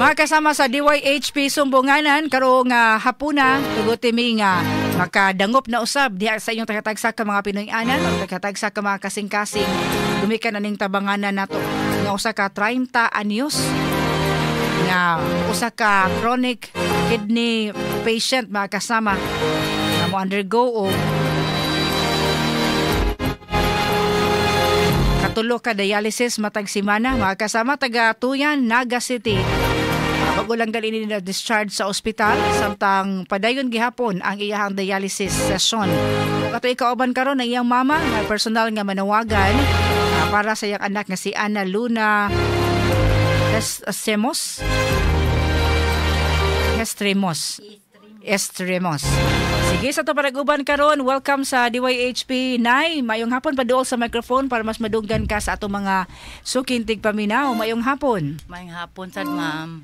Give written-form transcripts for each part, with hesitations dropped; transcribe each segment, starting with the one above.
Mga kasama sa DYHP Sumbunganan karong hapuna, tuguti mi nga makadangop na usab diha sa inyong tagatagsa ka mga Pinoy-anan o tagatagsa ka mga kasing-kasing gumikan aning tabanganan nato nga usa ka 30 anyos nga usa ka chronic kidney patient, mga kasama, nga mo undergo og katulo ka dialysis matag semana, mga kasama, taga Tuyan, Naga City. Bago lang gali na discharge sa ospital samtang padayon gihapon ang iyahang dialysis session. Kato ikauban karon ang iyang mama nga personal nga manawagan para sa iyang anak nga si Ana Luna Semos Estremos Estremos. Sige, sa to paraguban karon, welcome sa DYHP, Nay. Mayong hapon. Paduol sa microphone para mas madunggan ka sa atong mga suking tigpaminaw. Mayong hapon. Mayong hapon sad, ma'am.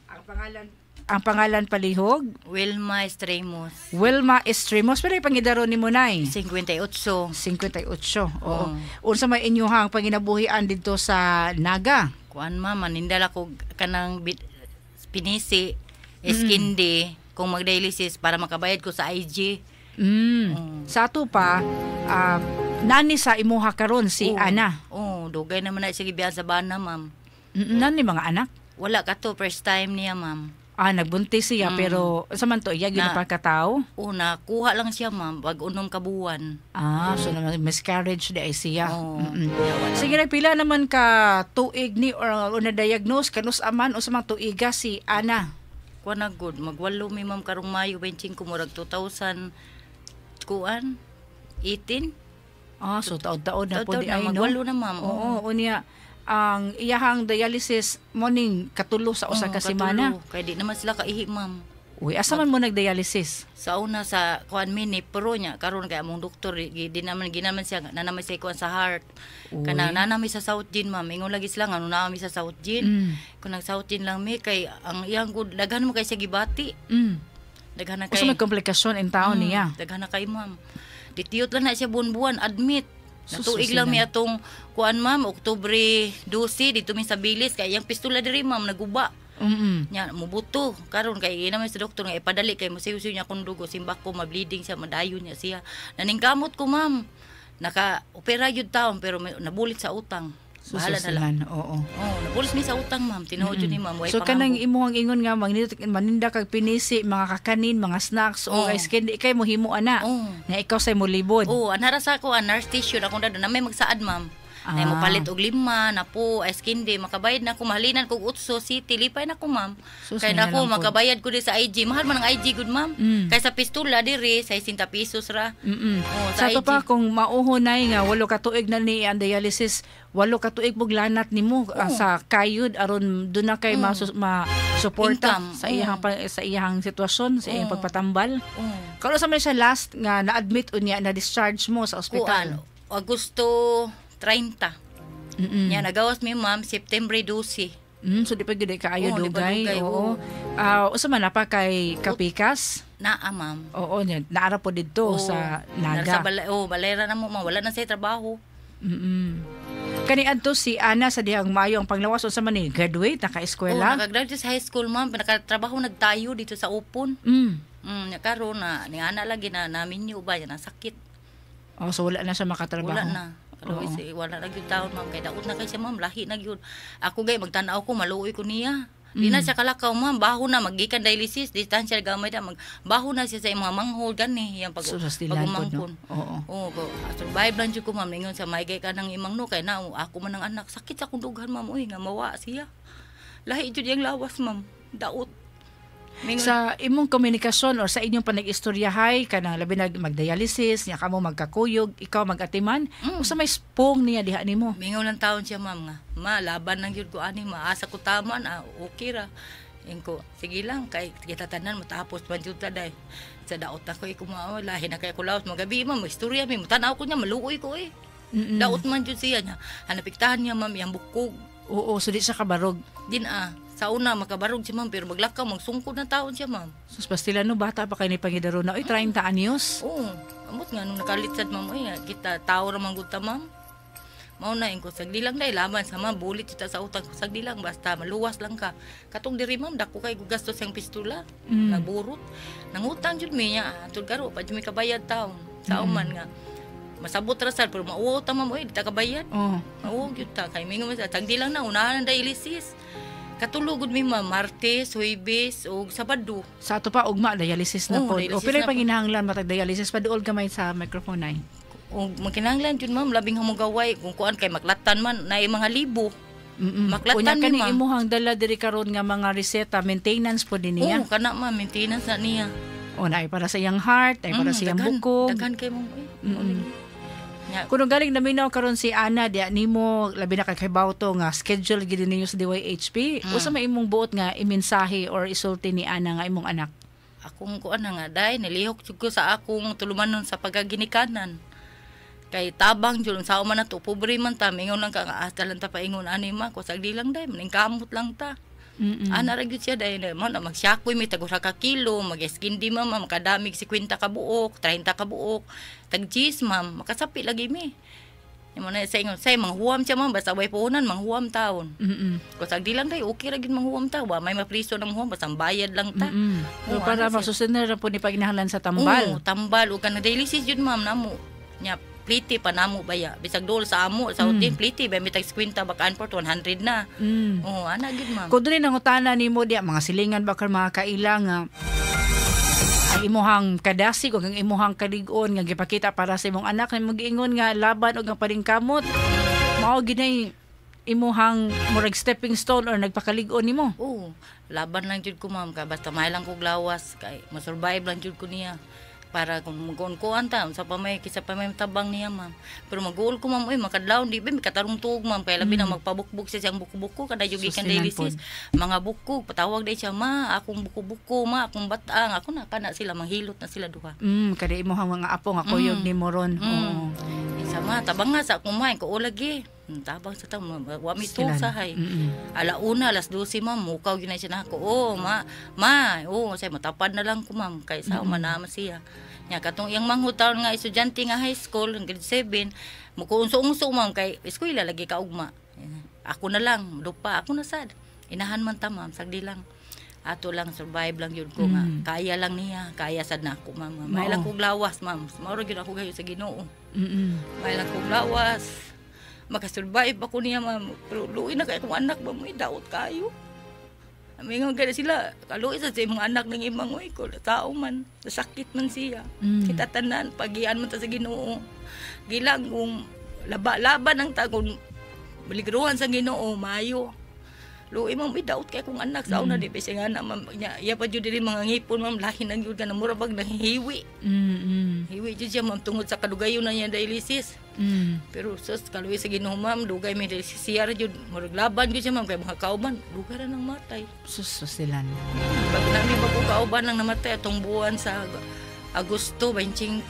Ang pangalan palihog? Wilma Estremos. Wilma Estremos. Pero pangidaro ni mo, Nay? 58. 58. Oo. Unsa may inyuhang panginabuhian didto sa Naga? Kuan, ma'am, manindala ko kanang pinisi, eskindi, kung mag-dialysis para makabayad ko sa IG. Sa ato pa, nani sa imuha karon si Ana? Oh, dugay naman na siya gibiyan sa bana, ma'am. Nani mga anak? Wala ka to, first time niya, ma'am. Ah, nagbuntis siya pero sa man to iya gyud pagkatao? Oh, nakuha lang siya, ma'am, pag unom ka buwan. Ah, so naman miscarriage di ay siya. Oo. Sige na, pila naman ka tuig ni or na diagnose kanus aman o sa mga tuiga si Ana? Kuha na good, magwalo mi, ma'am, karong Mayo 25, murag 2000 kuan 18. Ah, so taod-taod na po Taod-taod di na, ay, no? magwalo na, ma'am. Oo, unya ang iyahang dialysis morning katulo sa usa Oo, ka semana. katulo. Kay di naman sila kaihi, ma'am. Uy, asa man mo nagdialysis? Sa una sa kuan mini pero nya karon kay among doktor di naman ginaman siya na naman siya kuan sa heart. Uy. Kanang nanami sa South Gene, ma'am. Ingon lagi sila nga ano nami sa South Gene. Kung nag South Gene lang mi kay ang iyang good daghan mo kay siya gibati. Daghan na Usa kay. may komplikasyon in taon niya. Daghan na kay, ma'am. Ditiyot lang na siya buwan-buwan admit. Sus, Natuig lang mi susinan. atong kuan, ma'am, Oktubre 12 dito mi sa Bilis kay iyang pistula diri, ma'am, naguba. Nya mubuto karon kay ina man sa doktor nga ipadali kay musiw niya akong dugo, simbak ko ma-bleeding siya, madayon niya siya. Naningkamot ko, ma'am. Naka opera gyud taon pero nabulit sa utang. Bahala na lang. Sususilan, oo. Oh, nabulit mi sa utang, ma'am. Tinuod yun ni ma'am. Way So kanang pangambok. imuhang ingon nga maninda kag pinisi, mga kakanin, mga snacks o ice candy, ikay mo himo ana. Oo. Nga ikaw say mo libod. Oh, anara sa ako, nurse station akong dado na may magsaad, ma'am. Na mo palit og lima, na po, ice candy, makabayad na ako, mahalinan kog utso, city, lipay na ko, ma'am. Sus, Kay may na ko, nalang po. makabayad ko di sa IG. Mahal man ang IG gud, ma'am. Kay sa pistula diri, 60 pesos ra. Oh, Sa sa ato IG. pa kung mauhunay nga 8 ka tuig na ni ang dialysis, 8 ka tuig mong lanat nimo sa kayod aron doon na kay ma suporta Income. sa iyang sa iyang sitwasyon, sa iyang pagpatambal. Karon sa man siya last nga na-admit unya na discharge mo sa Kuan, ospital? Agosto 30. Nya nagawas mi, ma'am, September 12. So di pa gyud kaayo Oo, di pa dugay. dugay, Oo. oo. Ah, usa man na pa kay kapikas? Naa, ma'am. Oo, nya naara po didto Oo. sa Nara Naga. sa balay, oh, balera na mo, ma'am. Wala na siya trabaho. Kani adto si Ana sa dihang Mayo ang panglawas, unsa man ni, graduate, naka-eskwela? Oh, nakagraduate sa high school, ma'am. Nakatrabaho nagtayo dito sa Upon. Nya karon na ni ana lagi na namin niyo ba yan sakit. Oh, so wala na siya makatrabaho. Wala na. Pero si wala na gyud taon, ma'am, kay daot na kay siya, ma'am, lahi na gyud. Ako gay magtan-aw ko, maluoy ko niya. Di na siya kalakaw, ma'am, baho na magikan dialysis, distansya gamay da mag baho na siya sa imong mga manghol gani yang pag So, sa stilan pod, no? pag-umangkon. Oo. Oo, ko survive lang jud ko, ma'am, ingon sa maigay ka ng imang no kay na ako man ang anak, sakit sa akong dughan, ma'am, uy nga mawa siya. Lahi jud iyang lawas, ma'am. Daot. Mingon, Sa imong komunikasyon or sa inyong panag-istoryahay kanang labi nag magdialysis niya kamo magkakuyog, ikaw magatiman, usa may spong niya diha nimo? Mingaw lang taon siya, ma'am, nga. Ma, laban lang yun ko ani, maasa ko taman, ah, okay ra. Ingko, sige lang, kay kita tanan, matapos man jud ta day. Sa daot ako, eh, kumao, lahi na kay ko lawas. Magabi, ma'am, istorya mi, mutanaw ko niya, maluoy ko eh. Daot man jud siya niya. Hanapiktahan niya, ma'am, iyang bukog. Oo, so di siya kabarog. Din ah, sa una, makabarog siya, ma'am, pero maglakaw, magsungkod na taon siya, ma'am. Sus, pastila no, bata pa kay ni pangidaro na, oy, 30 anyos. Oo, amot nga, nung nakalitsad, ma'am, eh, kita, tao ra man gud ta, ma'am. Mao na ko sagdi lang dai laban sa ma'am, bulit kita sa utang, sagdi lang basta maluwas lang ka. Katong diri, ma'am, dako kay gastos yang pistula. Naburot. Nangutang jud mi niya, atud karo pa jud mi kabayad taon. Sa man nga masabot ra sad pero mauwaw ta, ma'am, oy, di ta kabayad. Mauwaw gyud ta kay mingon man sa sagdi lang na unahan ang dialysis. Katulog gud mi, ma'am, Martes, Huwebes ug Sabado. Sa ato pa ugma dialysis na Oo, po. O dialysis pilay na po. Panginahanglan matag dialysis, paduol gamay sa microphone ay. Ug magkinahanglan jud, ma'am, labing hamugaway kung kuan kay maklatan man naay mga libo. Maklatan Unya mi, kani ma'am. imuhang dala diri karon nga mga reseta, maintenance po din niya. Oo, kana, ma'am, maintenance na niya. O na ay para sa iyang heart, ay para sa iyang Daghan, bukog. Daghan kay mong eh. Nya, Kuno galing naminaw karon si Ana diya nimo, labi na kay kahibaw to nga schedule gid ninyo sa DYHP. Usa may imong buot nga imensahe or isulti ni Ana nga imong anak? Akong kuan na nga day nilihok jud ko sa akong tulumanon sa pagaginikanan. Kay tabang jud sa man nato, pobre man ta, mingon lang ka nga asa lang ta paingon ani ma ko, sagdi lang day, maningkamot lang ta. Ana ra gyud siya day na mo na magsyakoy mi tag usa ka kilo, mag-eskindi ma'am, makadamig 50 ka buok, 30 ka buok, tag cheese, ma'am, makasapi lagi mi. Mo na sa ingon say manghuam siya, ma'am, basta way puhunan manghuam taon. Ko sagdi lang day, okay ra gyud manghuam ta, wa may mapriso ng huam basta ang bayad lang ta. So, Oo, para ana siya. masusunod ra po ni paginahanglan sa tambal. Oo, tambal ug kanang dialysis jud, ma'am, namo. Nya pliti pa namo baya. Bisag dol sa amo sa hotel pliti ba mi tag 50 bakaan port 100 na. Oo, ana gyud, ma'am. Kung dili nangutana nimo diya mga silingan ba kar mga kaila nga ang imuhang kadasig o ang imuhang kalig-on nga gipakita para sa imong anak na magiingon nga laban og ang paningkamot mao ginay imuhang murag stepping stone or nagpakalig-on nimo? Oo, laban lang jud ko, ma'am, kay basta may lang kog lawas kay masurvive lang jud ko niya para kung magkuan ta sa pa may kisa pa may tabang niya, ma'am. Pero mag-uol ko, ma'am, oy, makadlawon di ba mikatarong tuog, ma'am, kay labi na magpabukbuk siya siyang buko-buko kada jud gikan Sustinan. Dialysis, mga buko patawag day siya, "Ma, akong buko-buko, ma, akong batang." Ako na kana sila manghilot na sila duha. Kada imuhang mga apo nga kuyog nimo ron. Oo. Eh, sama tabang nga sa akong ma ko lagi. Tabang sa tao, wa mi tuog Silan. sa hay. Alauna, alas 12, ma'am, mukaw gyud na siya nako. "Oh, ma, ma, oh," say matapad na lang ko, ma'am, kay sa man naman siya. Nya katong iyang manghud taon nga estudyante nga high school, grade 7, mukuunso-unso, ma'am, kay eskwela lagi ka ugma. Ako na lang, dupa, ako na sad. Inahan man ta, ma'am, sagdi lang. Ato lang survive lang yun ko nga kaya lang niya, kaya sad na ako, ma'am. May lang kog lawas, ma'am. Mao ra gyud ako gayo sa Ginoo. May lang kog lawas. Makasurvive ako niya, ma'am. Pero luoy na kay akong anak, ma'am, may daot kayo. Amingon gani sila, kaluoy sa imong anak ng imang oy ko, tao man, sakit man siya. Kita tanan, pagian man ta sa Ginoo. Gilang kung laba-laban ang ta kung baligruhan sa Ginoo, maayo. Luoy, ma'am, may daot kay akong anak sa una di ba siya nga na, ma'am, nya, iya pa jud diri mga ngipon, ma'am, lahi nang jud ka na mura bag nanghihiwi. Hiwi jud siya, ma'am, tungod sa kadugayon na niya dialysis. Pero sus, kaluoy sa Ginoo, ma'am, dugay may dialysis siya ra jud, murag laban jud siya, ma'am, kay mga kauban, dugay ra nang matay. Sus, susilan. Pag nami bago kauban lang namatay atong buwan sa Agosto 25,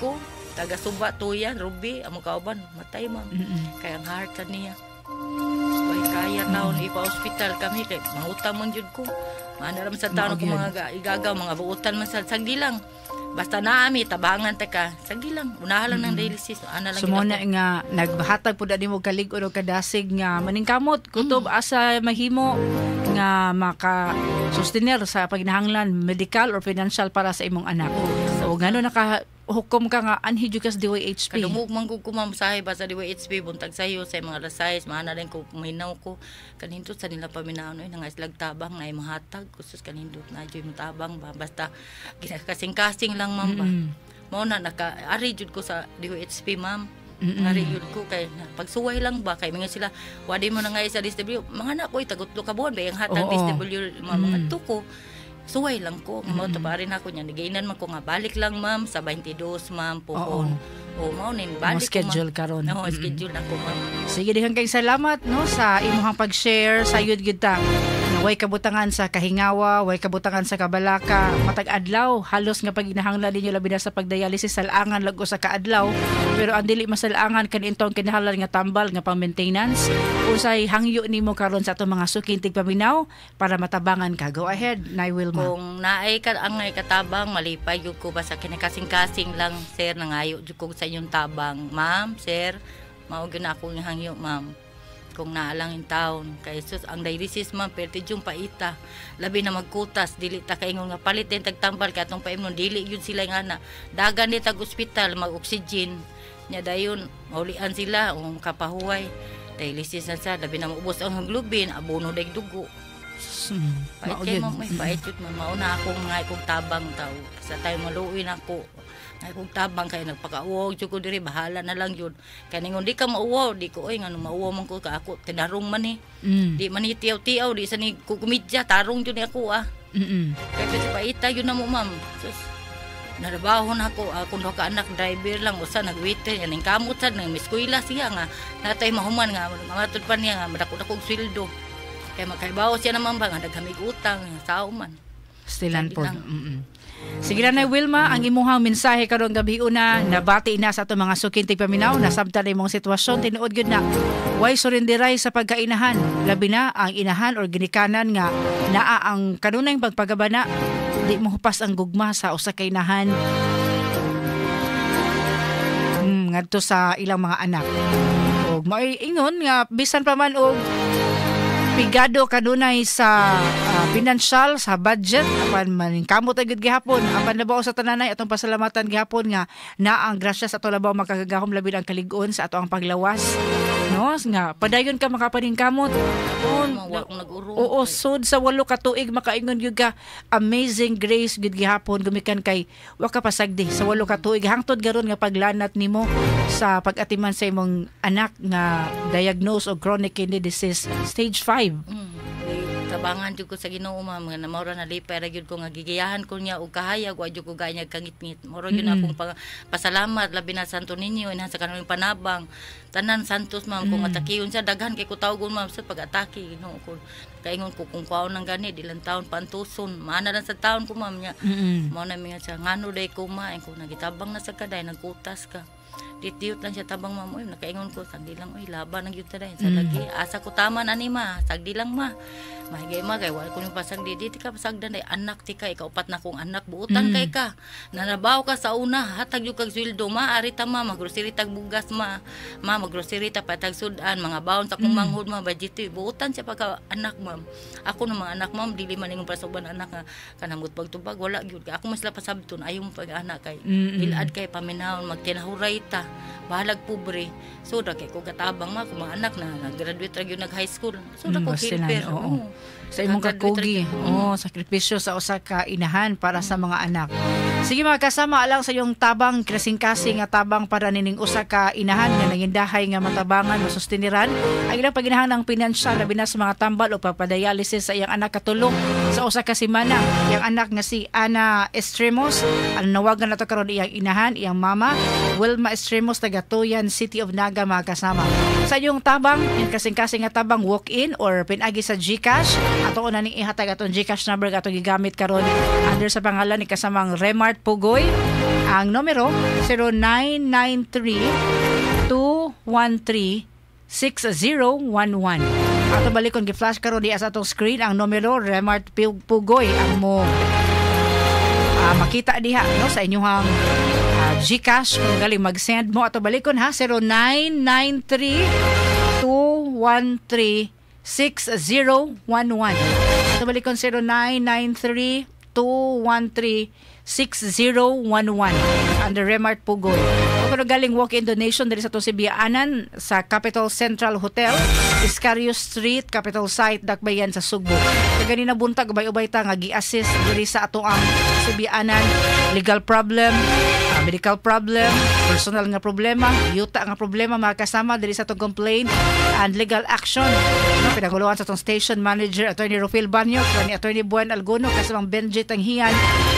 taga Suba Tuyan, Ruby, among kauban, matay, ma'am. Kaya ang heart sad niya. Way kaya taon ipa-hospital kami kay mangutang man jud ko. Maana ra man sa taon Mao ko gyud. Mga igagaw mga buutan man sa sagdi lang. Basta naami tabangan ta ka. Sagdi lang, unahan lang ng dialysis. Ana lang So gyud mo na ako. nga naghatag pud ani mo kalig-on o kadasig nga maningkamot kutob asa mahimo nga maka sustenir sa paginahanglan medical or financial para sa imong anak. So ngano naka hukom ka nga anhi jud ka sa DYHP? Kadungog man gud ko, ma'am, sahay ba sa DYHP buntag sayo sa mga alas 6 maana rin ko minaw ko kanindot sa nila paminaw no nga slag tabang na mahatag kustos kanindot na joy mo tabang ba, basta kasing-kasing lang, ma'am, ba. Mao na naka ari jud ko sa DYHP, ma'am. Ari jud ko kay na, pagsuway lang ba kay mga sila wadi mo na nga sa DSW mga anak ko tagutlo ka buwan ba yung hatag DSW mga mga tuko suway lang ko mm-hmm. Mao rin ako niya nagainan man ko nga balik lang, ma'am, sa 22, ma'am, pohon o mao nin Mo balik ko, ma'am. Schedule karon. Oo, schedule ako, ma'am. Sige, dihan kay salamat no sa imuhang pag-share sa yud gyud ta. Nga way kabutangan sa kahingawa, way kabutangan sa kabalaka, matag adlaw halos nga paginahanglan ninyo labi na sa pagdialysis salangan lag sa kaadlaw. Pero ang dili masalangan kani intong kinahanglan nga tambal nga pang maintenance. Unsay hangyo nimo karon sa atong mga suking tigpaminaw para matabangan ka? Go ahead, Nay Wilma. Kung naay ka angay katabang, malipay gyud ko basta kinakasing-kasing lang, sir, nangayo jud ko sa inyong tabang, ma'am, sir. Mao gyud na akong hangyo, ma'am, kung naalang in town kay sus ang dialysis, ma'am, perti yung paita, labi na magkutas. Dili ta kaingon nga palit din tagtambal kay atong paimnon, dili gyud sila nga na dagan di tag ospital, mag oxygen nya, dayon maulian sila o makapahuway. Dialysis na sa, labi na maubos ang hemoglobin, abono dag dugo. Pait Mao kay gyud. Ma'am, ay, pait yun, ma'am. Mao na akong nga kong tabang tao. Sa tayo maluoy na ako. Nga kong tabang kay nagpakauwaw jud ko diri, bahala na lang yun. Kay ningon di ka mauwaw, di ko oy ngano mauwaw man ko ka ako tinarong man eh. Di man ni tiyaw-tiyaw, di sa ni kukumidya, tarong jud ni ako ah. Kay sa paita yun na mo, ma'am. Sus, narabaho na ako, akong duha ka anak driver lang usa nagwaiter yan ning kamot sad nang eskwela siya nga natay mahuman nga matud pa niya nga madako og sweldo. Kay makaibaw siya naman ba nga daghamig utang sao man. Stilan Sabi po. lang. Sige na, Wilma, ang imuhang mensahe karong gabi una, nabati na sa atong mga suking tigpaminaw, nasabtan na imong sitwasyon, tinuod gyud na way surindiray sa pagkainahan, labi na ang inahan or ginikanan nga naa ang kanunay pagpagabana, di mo hupas ang gugma sa usa ka inahan ngadto sa ilang mga anak. Og mao'y ingon nga bisan pa man og pigado kanunay sa pinansyal sa budget, apan maningkamot agad gihapon, apan labaw sa tananay atong pasalamatan gihapon nga naa ang grasya sa ato labaw makagagahom, labi na ang kalig-on sa ato ang paglawas, no, nga padayon ka makapaningkamot. Wa akong nag-urong. Oo, sud sa 8 ka tuig makaingon gyud ka amazing grace gyud gihapon gumikan kay wa ka pasagdi sa 8 ka tuig hangtod karon nga paglanat nimo sa pag-atiman sa imong anak nga diagnose og chronic kidney disease stage 5. Di, tabangan jud ko sa Ginoo, ma'am, nga mao ra nalipay ra gyud ko nga gigiyahan ko niya og kahayag, wa jud ko ganya kangitngit. Mao ra gyud akong pasalamat labi na Santo Niño inhan sa kanang panabang. Tanan santos, ma'am, kung atakiyon siya daghan kay ko tawgon, ma'am, sa pag-atake Ginoo ko. Kaingon ko kung kuwaon ng gani dilang taon pantuson. Maana lang sa taon ko, ma'am, niya. Mao na mingon siya ngano day ko ma ko nagitabang na sa kaday nagkutas ka. Ditiyot lang siya tabang, ma'am, oy nakaingon ko sagdi lang oy laban ang gyud ta day sa lagi asa ko taman ani ma, sagdi lang ma, mahigay ma kay wala ko ning pasagdi, di ka pasagdan day anak ti ka ikaupat na kong anak buutan kay ka nanabaw ka sa una, hatag jud kag sweldo ma, ari ta ma, maggrocery tag bugas ma, ma maggrocery ta patag sudan mga baon sa kong manghod ma, budget buutan siya pagka anak, ma'am. Ako ng mga anak, ma'am, dili man ingon para sa uban anak nga kanamot pagtubag, wala gyud. Ako mas sila pasabton ayaw mo pag anak kay ilad kay paminawon magtinahuray ta, bahalag pobre. So da kay ko katabang ma kung mga anak na nag-graduate ra gyud nag high school, so da ko basta na, helper. oo. Oo. Sa imong Nag-graduate ra kakugi. gyud. Oh, sakripisyo sa usa ka inahan para sa mga anak. Sige mga kasama, alang sa iyong tabang, kasing-kasing nga tabang para nining usa ka inahan nga nangindahay nga matabangan, masustiniran ang ilang paginahan ng pinansyal, labi na sa mga tambal o pagpadialysis sa iyang anak katulong sa usa ka semana. Iyang anak nga si Ana Estremos, ang nawagan nato karon iyang inahan, iyang mama, Wilma Estremos, taga Toyan, City of Naga, mga kasama. Sa iyong tabang, yung kasing-kasing nga tabang, walk-in or pinagi sa GCash, ato na ning ihatag atong GCash number nga atong gigamit karon under sa pangalan ni kasamang Remart Pugoy. Ang numero 0993 213 6011. Ato balikon gi-flash karon diya sa atong screen ang numero. Remart Pugoy ang mo makita diha, no, sa inyong GCash kung galing mag-send mo. Ato balikon ha, 0993 213 6011. Ato balikon, 0993 213 6011 under Remart Pugoy. O kung galing walk-in donation diri sa atong Sibiaanan sa Capital Central Hotel, Iscario Street, Capital Site, Dakbayan sa Sugbo. Kaganina buntag ubay-ubay ta nga gi-assist diri sa ato ang Sibiaanan, legal problem, medical problem, personal nga problema, yuta nga problema, mga kasama, diri sa atong complaint and legal action. No, pinaguluhan sa atong station manager Attorney Rufil Banyo, ni Attorney Buwan Alguno, kasamang Benji Tanghian.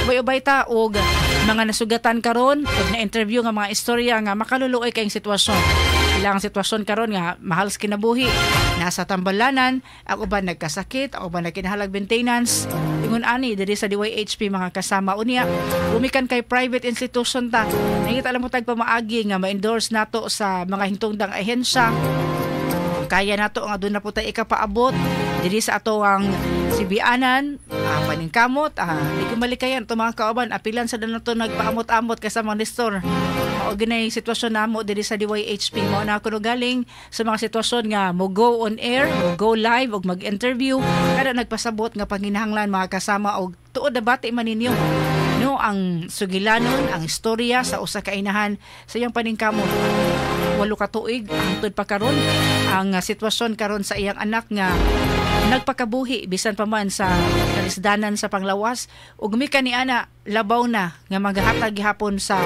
Ubay-ubay ta og mga nasugatan karon og na-interview nga mga istorya nga makaluluoy kayong sitwasyon. Ilang sitwasyon karon nga mahal sa kinabuhi, nasa tambalanan, ang uban nagkasakit, ang uban nagkinahalag maintenance. Ingon ani diri sa DYHP, mga kasama, unya gumikan kay private institution ta. Nangita alam mo tag pamaagi nga ma-endorse nato sa mga hintungdang ahensya, kaya nato nga doon na po tayo ikapaabot diri sa ato ang Sibianan, paningkamot, di ko malikayan to mga kauban, apilan sa nato nagpaamot-amot kasama Nestor. Mao ginay sitwasyon namo diri sa DYHP. Mao na kuno galing sa mga sitwasyon nga mo go on air, mo go live og mag-interview kada nagpasabot nga panginahanglan, mga kasama, og tuod nabati man ninyo, no, ang sugilanon, ang istorya sa usa ka inahan sa iyang paningkamot. 8 ka tuig hangtod pa karon ang sitwasyon karon sa iyang anak nga nagpakabuhi bisan pa man sa kalisdanan sa panglawas, ug gumikan ni ana labaw na nga magahatag gihapon sa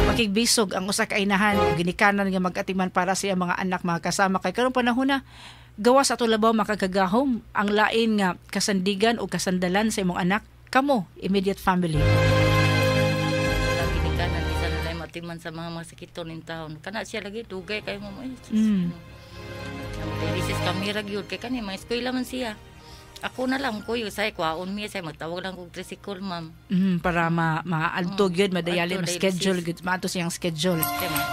pakigbisog ang usa ka inahan ug ginikanan nga mag-atiman para sa iyang mga anak, mga kasama, kay karong panahon na gawas ato labaw makagagahom ang lain nga kasandigan o kasandalan sa imong anak, kamo immediate family. Wala ginikanan, bisan na lang matiman sa mga masakiton ning taon. Kana siya lagi dugay kay mo ay. Dialysis kami ra gyud kay kani mga eskwela man siya. Ako na lang ko say kwaon mi say magtawag lang kog tricycle, ma'am. Para ma maadto gyud madayali Adto, ma-schedule dialysis. gyud maadto siyang schedule. Kay ma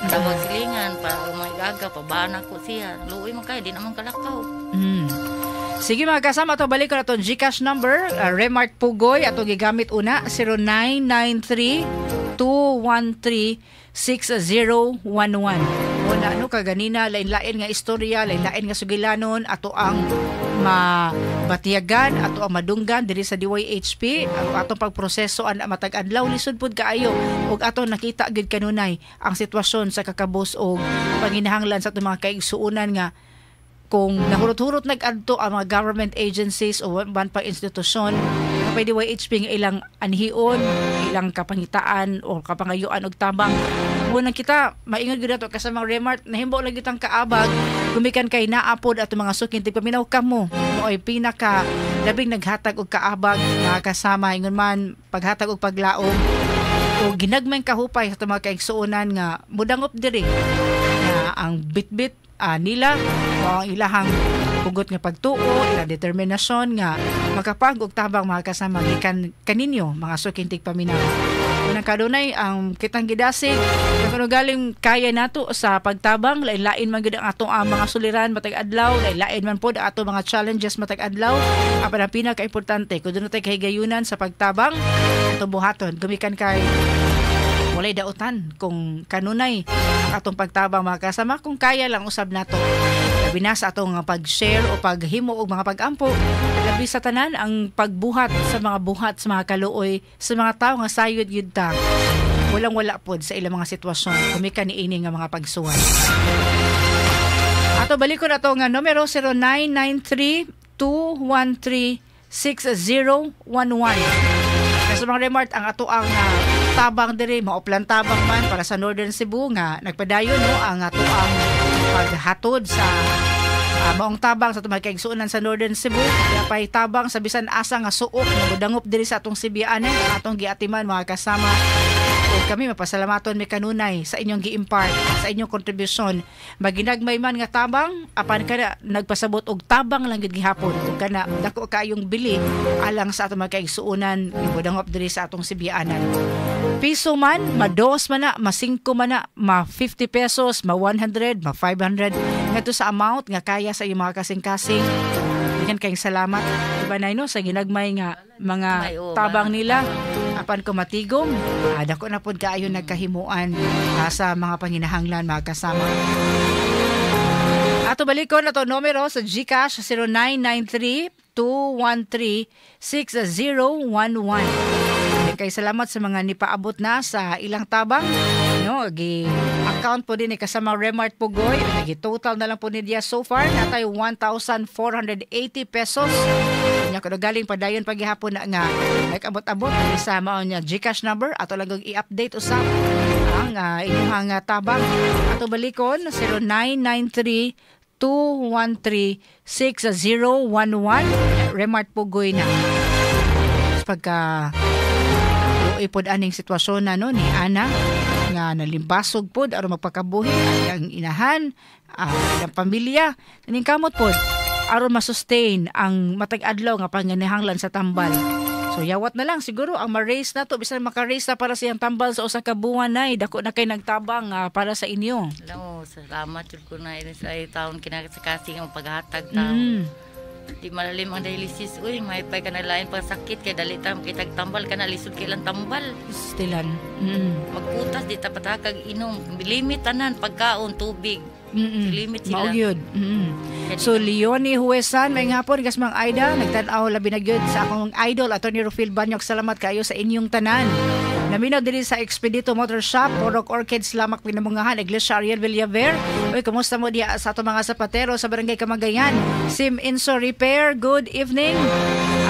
tawag silingan para umaygaga pabana ko siya. Luoy man kay di naman kalakaw. Sige, mga kasama, to balik ko na itong GCash number, Remart Pugoy, ato gigamit una, 0993 213 6011. Una, no, kaganina, lain-lain nga istorya, lain-lain nga sugilanon, ato ang mabatiyagan, ato ang madunggan diri sa DYHP, ang atong pagproseso ana matag adlaw lisod pud kaayo ug ato nakita gyud kanunay ang sitwasyon sa kakabos og panginahanglan sa atong mga kaigsuonan nga kung nahurot-hurot nag-adto ang mga government agencies o uban pa institusyon, pwede DYHP nga ilang anhion, ilang kapangitaan o kapangayuan og tabang. Unang kita, maingon gyud nato kasamang Remart, nahimbo lang gyud ang kaabag gumikan kay naapod ato mga suking tigpaminaw kamo mo'y pinaka labing naghatag og kaabag, mga kasama, ingon man paghatag og paglaom o ginagmay kahupay sa atong mga kaigsuonan nga mudangop diri nga ang bitbit nila o ang ilahang hugot nga pagtuo, ilang determinasyon nga makapag og tabang, mga kasama, gikan kaninyo, mga suking tigpaminaw. Unang kadunay ang kitang gidasig kung galing kaya nato sa pagtabang, lain-lain man gyud ang atong mga suliran matag adlaw, lain-lain man pod ang atong mga challenges matag adlaw. Apan ang pinaka-importante kung dunay tay kahigayunan sa pagtabang, atong buhaton gumikan kay walay dautan kung kanunay ang atong pagtabang, mga kasama, kung kaya lang usab nato, labi na sa atong pag-share o paghimo og mga pag-ampo, labi sa tanan ang pagbuhat sa mga buhat sa mga kaluoy sa mga tawo nga sayod gyud ta walang wala pod sa ilang mga sitwasyon gumikan niini nga mga pagsuway. Ato balik ko na to nga numero, 0993 213 6011. Sa mga Remart, ang ato ang tabang diri mauplan tabang man para sa Northern Cebu nga nagpadayon, no, ang ato ang paghatod sa maong tabang sa atong mga kaigsuonan sa Northern Cebu. Pay tabang sa bisan asa nga suok nga modangop diri sa atong Sibianan ang atong giatiman, mga kasama, ug kami mapasalamaton mi kanunay sa inyong gi-impart, sa inyong kontribusyon. Maginagmay man nga tabang, apan kana nagpasabot og tabang lang gid gihapon ug kana dako kaayong bili alang sa atong mga kaigsuonan modangop diri sa atong Sibianan. Piso man, ma-dos man na, ma-5 man na, ma-50 pesos, ma-100, ma-500, ngadto sa amount nga kaya sa iyong mga kasing-kasing. Bigyan kayong salamat. Iba na, no, sa ginagmay nga mga Ay, oo, tabang nila. Apan kumatigom, dako na pod kaayo nagkahimuan sa mga panginahanglan, mga kasama. Ato balikon ato numero sa GCash, 0993 213 6011. Kay salamat sa mga nipaabot na sa ilang tabang, no, gi account po din ni kasama Remart Pugoy. Gi total na lang po niya so far natay 1,480 pesos. Nya kuno galing padayon paghihapon na nga nag-abot-abot sa mao niya GCash number, ato lang og i-update usab ang inyong tabang. Ato balikon, 0993 213 6011, Remart Pugoy na. Pagka luoy pod aning sitwasyon na, no, ni Ana nga nalimbasog pod aron magpakabuhi ang inahan, ang ilang pamilya, ning kamot pod aron ma-sustain ang matag adlaw nga panginahanglan sa tambal. So yawat na lang siguro ang ma-raise na to, bisan maka-raise na para sa iyang tambal sa usa ka buwan nay dako na kay nagtabang para sa inyo. Alam mo, salamat jud ko na sa taon kinakasing ang paghatag taon. Di malalim ang dialysis. Uy, may pay ka na lain pang sakit kay dali ta makitag tambal ka na lisod kay ilang tambal. Stilan. Magkutas di ta patakag inom. Limit tanan pagkaon, tubig. Limit sila. Mao gyud. So Leonie Huesan, may hapon kasmang Aida, nagtan-aw labi na gyud sa akong idol Attorney Rufil Banyok. Salamat kaayo sa inyong tanan. Naminaw diri sa Expedito Motor Shop, Porok Orchids, Lamak Pinamungahan, Iglesia Ariel Villaver. Uy, kumusta mo diya sa ato mga sapatero sa Barangay Kamagayan? Sim Inso Repair, good evening.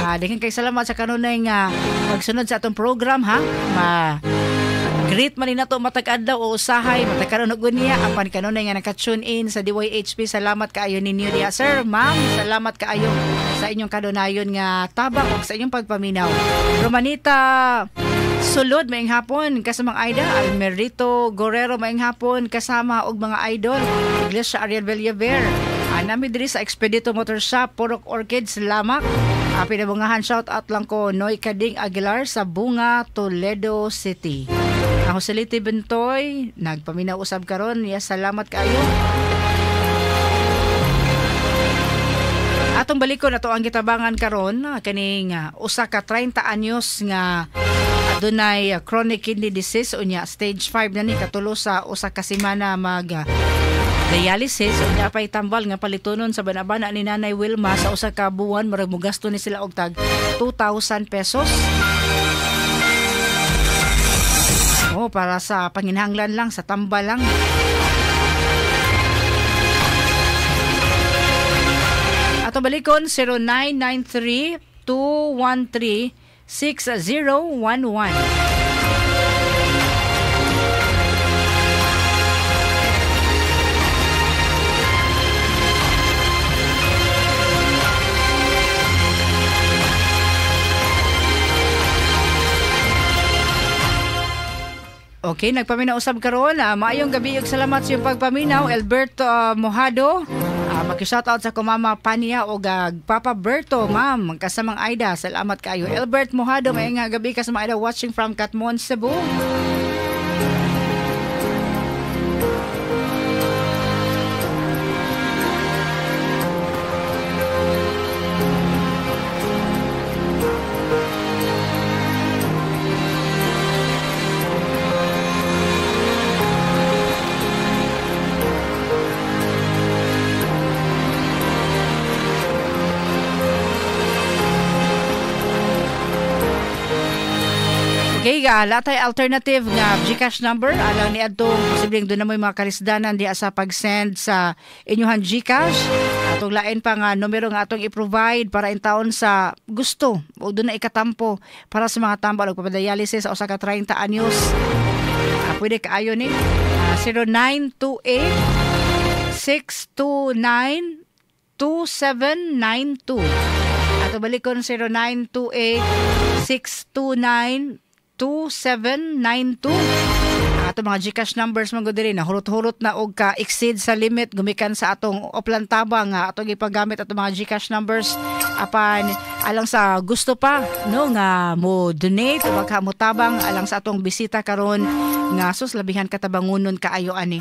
Daghan kay salamat sa kanunay nga pagsunod sa atong program ha. Ma greet man ni nato matag adlaw o usahay matag karon og unya apan kanunay nga naka-tune in sa DYHP. Salamat kaayo ninyo diha, sir, ma'am. Salamat kaayo sa inyong kadunayon nga tabang ug sa inyong pagpaminaw. Romanita Sulod, maayong hapon kasamang Aida. Almerito Guerrero, maayong hapon kasama og mga idol. Iglesia Ariel Villaver. Nami diri sa Expedito Motor Shop, Porok Orchids, Lamak. Pinabungahan, shout out lang ko Noy Kading Aguilar sa Bunga, Toledo City. Ang Joselite Bentoy, nagpaminaw usab karon. Yes, salamat kaayo. Atong balikon ato ang gitabangan karon kaning usa ka 30 anyos nga adunay chronic kidney disease unya stage 5 na ni katulo sa usa ka semana mag dialysis unya pay tambal nga palitunon sa banabana ni Nanay Wilma sa usa ka buwan murag mogasto ni sila og tag 2,000 pesos. Oh, para sa panginhanglan lang, sa tambal lang. Ato balikon 0993-213-6011. Okay, nagpaminaw usab karon. Maayong gabi ug salamat sa iyong pagpaminaw, Alberto Mojado. Paki-shoutout sa kumama Pania o Papa Berto, ma'am, kasamang Aida. Salamat kaayo. Albert Mojado, maayong gabi kasamang Aida, watching from Katmon, Cebu. Okay, latay alternative nga GCash number alang ni adtong posibleng doon na mo'y mga kalisdanan diha sa pag-send sa inyuhan GCash. Atong lain pa nga numero nga atong i-provide para intawon sa gusto o doon na ikatampo para sa mga tambal og pagpa-dialysis sa usa ka 30 anyos. Pwede kaayo ni 0928 629 2792. Ato balikon 0928 629 2792. Ato mga GCash numbers man gud diri na hurot-hurot na og ka exceed sa limit gumikan sa atong oplan tabang nga atong ipagamit atong mga GCash numbers apan alang sa gusto pa no nga mo donate o magka mo tabang alang sa atong bisita karon nga sus labihan katabangunon kaayo ani.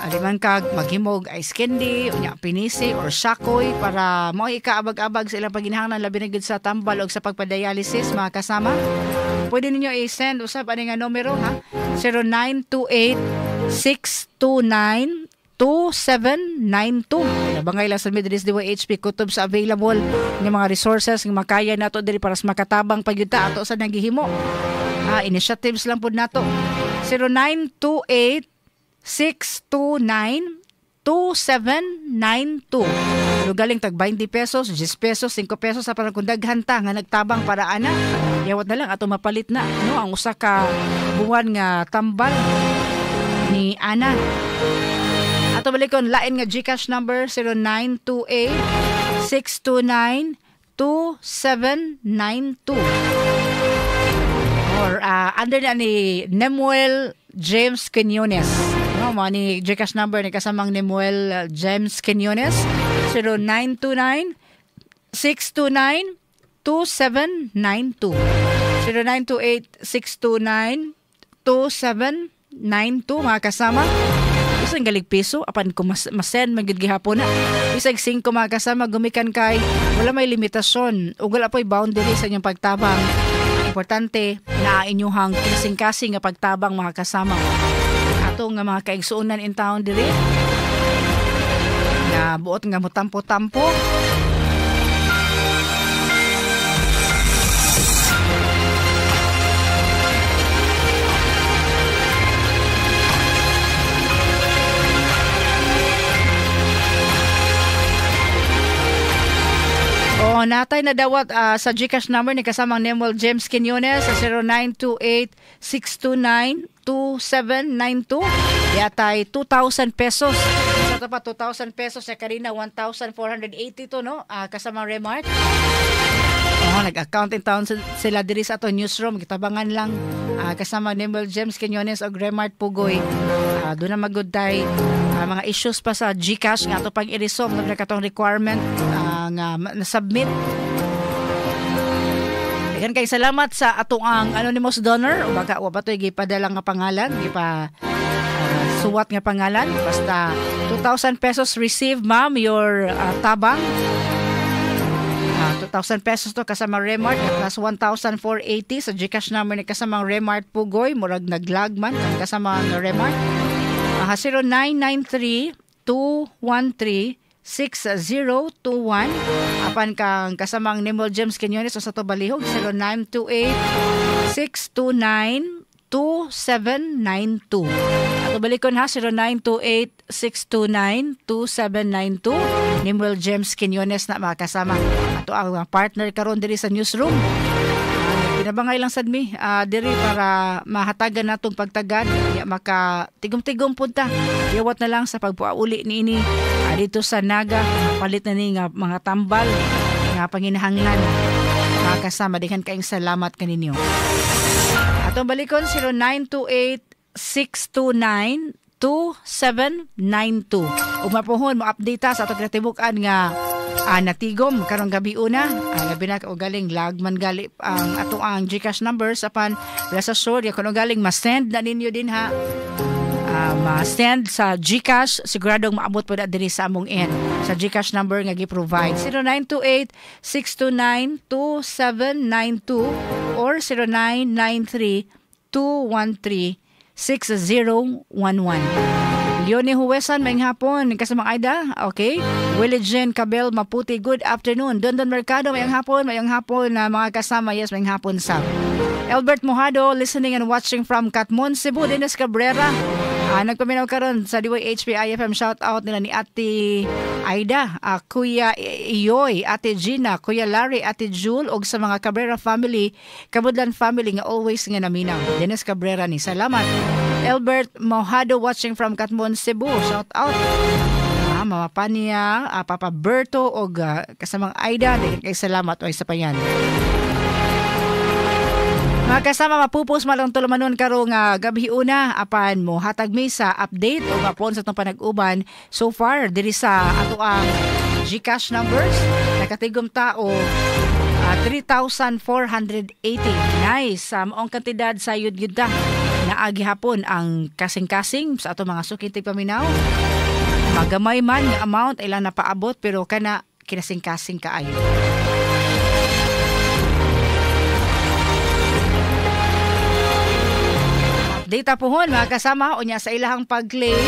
Aliman kag maghimog ice candy, unya pinisi or shakoy para mo ikaabag-abag sa ilang paginahanglan labi na gyud sa tambal og sa pagpadialysis mga kasama. Pwede ninyo i-send usab ani nga numero ha, 0928 629 2792. Nabangay lang sa Middle East DYHP kutob sa available nga mga resources nga makaya nato diri para sa makatabang pagyud ta ato sa naghihimo. Initiatives lang pud nato. 0928 629 2792. Pero galing tag 20 pesos, 10 pesos, 5 pesos sa parang kung daghan ta nga nagtabang para ana. Yawat na lang ato mapalit na no ang usa ka buwan nga tambal ni Ana. Ato balikon lain nga GCash number 0928 629 2792. Or under na ni Nemuel James Quinones. No, mo ni GCash number ni kasamang Nemuel James Quinones 0929 629 2792. 0928 629 2792 mga kasama. Bisan galig piso apan kung masend man gyud gihapon na. Bisag 5 mga kasama gumikan kay wala may limitasyon ug wala po'y boundary sa inyong pagtabang. Importante na inyuhang kasing-kasing nga pagtabang mga kasama. Ato nga mga kaigsuonan in town diri nga buot nga motampo-tampo. Oh, natay na dawat sa GCash number ni kasamang Nemuel James Quiñones sa 0928-629-2792. Yatay 2,000 pesos. Sa ito pa, 2,000 pesos sa Karina, 1,480 to, no? Kasamang Remart. Oh, nag-account in town sila diri sa ato newsroom. Gitabangan lang kasama Nemuel James Quiñones og Remart Pugoy. Doon na magud tay mga issues pa sa GCash nga ato pang i-resolve na katong requirement nga na-submit. Daghan kay salamat sa atong ang anonymous donor o baka wa pa to'y gipadala nga pangalan, gipa suwat nga pangalan. Basta 2,000 pesos receive, ma'am, your tabang. 2,000 pesos to kasama Remart plus 1,480 sa GCash number ni kasamang Remart Pugoy. Murag naglag man kasama ng Remart. 0993-213-6021. Apan kang kasamang Nemuel James Quiñones o sa to balihog 0928-629-2792. Ato balikon ha, 0928-629-2792. Nemuel James Quiñones na mga kasama. Ato ang partner karon diri sa newsroom. Pinabangay lang sad mi diri para mahatagan natong pagtagad ya maka tigom-tigom punta. Yawat na lang sa pagpuauli niini dito sa Naga, palit na ni nga mga tambal nga panginahanglan. Mga kasama, daghan kaayong salamat kaninyo. Atong balikon 0928-629-2792. Ug mapuhon mo update ta sa atong kinatibuk-an nga natigom karong gabi una. Labi na og galing lag man gali ang ato ang GCash numbers apan rest assured kun galing ma-send na ninyo din ha. Ma-send sa GCash, siguradong maabot po na diri sa among end sa GCash number nga gi-provide 0928-629-2792 or 0993-213-6011. Leonie Huwesan, may hapon. Kasamang Aida, okay. Willie Jean Cabel Maputi, good afternoon. Dondon Mercado, may hapon. May hapon na mga kasama. Yes, may hapon sa. Albert Mojado, listening and watching from Katmon, Cebu. Dennis Cabrera, nagpaminaw karon sa DYHP IFM. Shout out nila ni Ate Aida, Kuya Iyoy, Ate Gina, Kuya Larry, Ate Jule, og sa mga Cabrera family, Kabudlan family nga always nga naminaw. Dennis Cabrera ni salamat. Albert Mojado watching from Katmon, Cebu. Shout out. Mama Pania, Papa Berto og kasamang Aida, kay salamat oy sa payan. Mga kasama, mapupos malang tulumanon karong gabi una apan mo hatag mi sa update o mapon sa itong panag-uban so far diri sa ato ang GCash numbers nakatigom ta o 3,480. Nice. Maong kantidad sa yud gyud ta. Naagi hapon ang kasing-kasing sa ato mga suki tigpaminaw. Magamay man nga amount ilang napaabot pero kana kinasing-kasing kaayo. Data puhon mga kasama unya sa ilahang pag-claim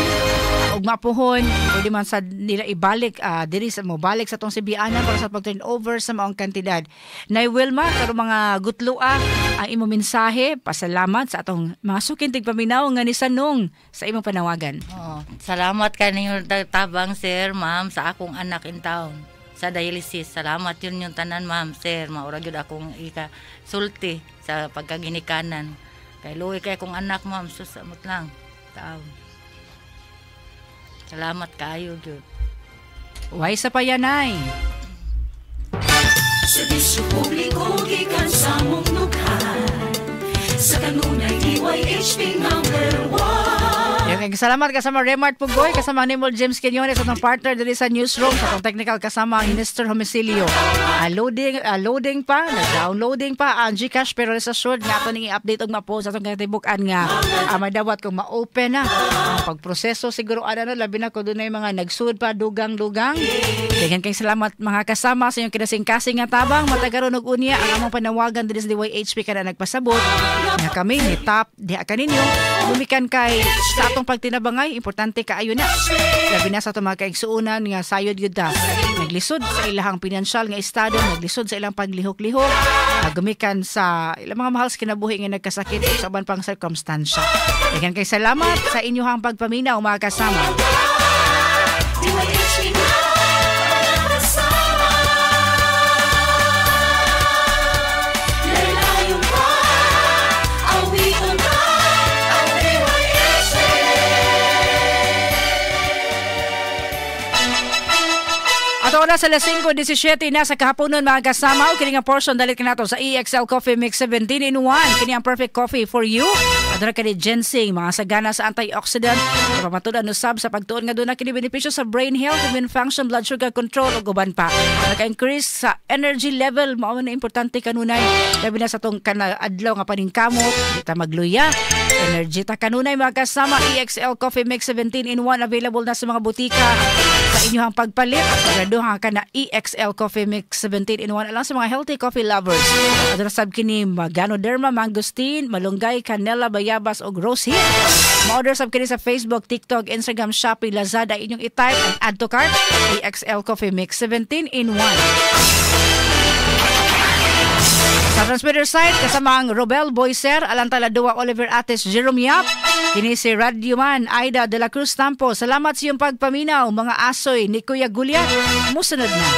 ug mapuhon pwede man sa nila ibalik diri sa mo balik sa tong Sibianan para sa pag-turn over sa maong kantidad. Nay Wilma, karong mga gutloa ang imong mensahe, pasalamat sa atong mga suking tigpaminaw nga nisanong sa imong panawagan. Oh, salamat kaninyo tabang sir, ma'am, sa akong anak in town sa dialysis. Salamat yun yung tanan, ma'am, sir. Maura gyud akong ika sulti sa pagkaginikanan. Kay luwi kay akong anak, ma'am, sus amot lang. Taon. Salamat kaayo gyud. Way sa payanay. Serbisyo publiko gikan sa mong dughan. Sa kanunay DYHP number 1. Daghang salamat kasama Remart Pugoy, kasama Nimol James Quinones, atong partner diri sa newsroom, sa atong technical kasama ang Minister Homicilio. Loading pa, nag-downloading pa ang GCash, pero rest assured nga ato ning i-update og mapo sa atong katibuk-an nga madawat kung ma-open na ang pagproseso siguro ana no, labi na kung dunay mga nagsud pa dugang-dugang. Daghan kay salamat mga kasama sa inyong kinasingkasing nga tabang matagaron og unya ang among panawagan diri sa DYHP kada nagpasabot nga kami ni top diha kaninyo gumikan kay sa atong pagtinabangay importante kaayo na labi na sa atong mga kaigsuonan nga sayod gyud ta naglisod sa ilahang pinansyal nga estado, naglisod sa ilang paglihok-lihok, gumikan sa ilang mga mahal sa kinabuhi nga nagkasakit sa uban pang sirkumstansya. Daghan kay salamat sa inyong pagpaminaw mga kasama. DYHP kasama. Laylayon pa, awiton ka, ang DYHP. Ato na sa alas 5:17 na sa kahaponon mga kasama. O kini nga portion dalit kanato sa EXL Coffee Mix 17 in 1. Kini ang perfect coffee for you. Aduna kini ginseng, mga sagana sa antioxidant, pamatudan usab sa pagtuon nga duna kini benepisyo sa brain health, immune function, blood sugar control ug uban pa. Naka-increase sa energy level, mao na importante kanunay. Labi na sa tong kana adlaw nga paningkamot, di ta magluya. Energy ta kanunay mga kasama. EXL Coffee Mix 17 in 1 available na sa mga butika sa inyong pagpalit. Siguraduhan ka na EXL Coffee Mix 17 in 1 alang sa mga healthy coffee lovers. Aduna sab kini Ganoderma, mangosteen, malunggay, canela, bayabas ug rose hip. Ma-order sab kini sa Facebook, TikTok, Instagram, Shopee, Lazada. Inyong i-type and add to cart. EXL Coffee Mix 17 in 1. Sa transmitter site, kasama ang Robel Boyser, Alan Taladua, Oliver Ates, Jerome Yap, kini si Radyoman, Aida de la Cruz Tampo. Salamat sa iyong pagpaminaw, mga asoy ni Kuya Gulyat. Musunod na.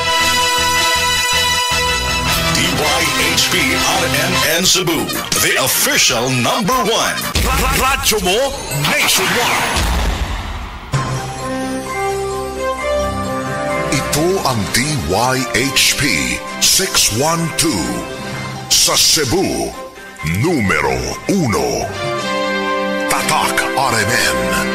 DYHP RMN Cebu, the official number 1. Radyo mo nationwide. Ito ang DYHP 612. Sa Cebu, numero 1. Tatak RMN.